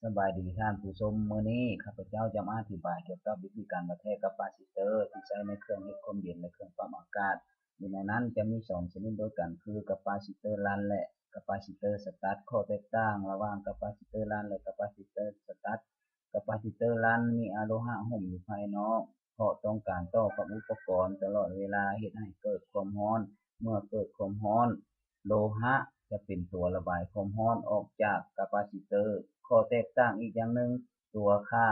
ສະບາຍດີທ່ານຜູ້ຊົມ, ມື້ນີ້ຂ້າພະເຈົ້າຈະມາອະທິບາຍກ່ຽວກັບວິທີການວັດແທກກາປາຊິເຕີທີ່ໃຊ້ໃນເຄື່ອງເຮັດຄວາມເຢັນ ແລະ ເຄື່ອງປັບອາກາດ. ຢູ່ໃນນັ້ນຈະມີສອງຊະນິດດ້ວຍກັນ ຄືກາປາຊິເຕີລັນ ແລະ ກາປາຊິເຕີສະຕັດ. ຂໍ້ແຕກຕ່າງລະຫວ່າງກາປາຊິເຕີລັນ ແລະ ກາປາຊິເຕີສະຕັດ. ກາປາຊິເຕີລັນມີອະໂລຫະຫຸ້ມຢູ່ພາຍນອກ ເພາະຕ້ອງການຕໍ່ກັບອຸປະກອນຕະຫຼອດເວລາ ເຮັດໃຫ້ເກີດຄວາມຮ້ອນ. ເມື່ອເກີດຄວາມຮ້ອນ, ໂລຫະຈະເປັນຕົວລະບາຍຄວາມຮ້ອນອອກຈາກກາປາຊິເຕີ. ຂໍ້ແຕກຕ່າງອີກຢ່າງໜຶ່ງ, ຕົວຄ່າ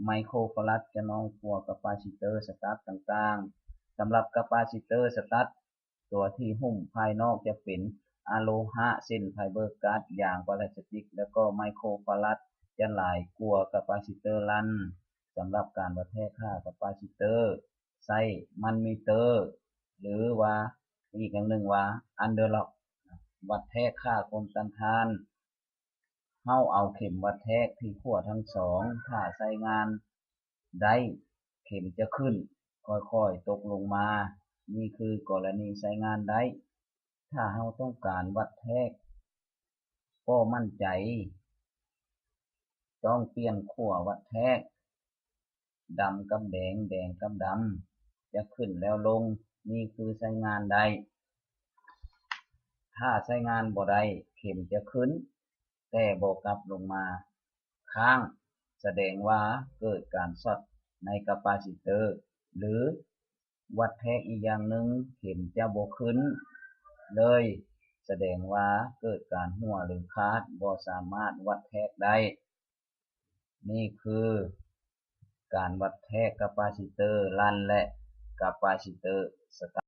ໄມໂຄຣຟາຣັດຈະນ້ອຍກວ່າກາປາຊິເຕີສະຕັດຕ່າງໆ. ສຳລັບກາປາຊິເຕີສະຕັດ, ຕົວທີ່ຫຸ້ມພາຍນອກຈະເປັນອະໂລຫະ ເຊັ່ນ ໄຟເບີກາດ, ຢາງ, ປາລາສຕິກ ແລະ ກໍໄມໂຄຣຟາຣັດ ຈະຫຼາຍກວ່າກາປາຊິເຕີລັນ. ສຳລັບການວັດແທກຄ່າກາປາຊິເຕີ, ໃຊ້ມັນມີເຕີ ຫຼືວ່າ ອີກຢ່າງໜຶ່ງວ່າ ອັນເດີລັອກ ວັດແທກຄ່າຄວາມຕ້ານທານ. ເຮົາເອົາເຂັມວັດແທກທີ່ຂົ້ວທັງສອງ, ຖ້າໃຊ້ງານໄດ້ ເຂັມຈະຂຶ້ນ ຄ່ອຍໆຕົກລົງມາ. ນີ້ຄືກໍລະນີໃຊ້ງານໄດ້. ຖ້າເຮົາຕ້ອງການວັດແທກບໍ່ໝັ້ນໃຈ, ຕ້ອງປ່ຽນຂົ້ວວັດແທກ, ດຳກັບແດງ, ແດງກັບດຳ ຈະຂຶ້ນແລ້ວລົງ. ນີ້ຄືໃຊ້ງານໄດ້. ຖ້າໃຊ້ງານບໍ່ໄດ້, ເຂັມຈະຂຶ້ນ ແຕ່ບໍ່ກັບລົງມາ, ຄ້າງ ສະແດງວ່າເກີດການຊັອດໃນກາປາຊິເຕີ ຫຼື ວັດແທກອີກຢ່າງໜຶ່ງ, ເຂັມຈະບໍ່ຂຶ້ນເລີຍ, ສະແດງວ່າເກີດການຮົ່ວ ຫຼື ຂາດ, ບໍ່ສາມາດວັດແທກໄດ້. ນີ້ຄືການວັດແທກກາປາຊິເຕີລັນ ແລະ ກາປາຊິເຕີສະຕັດ.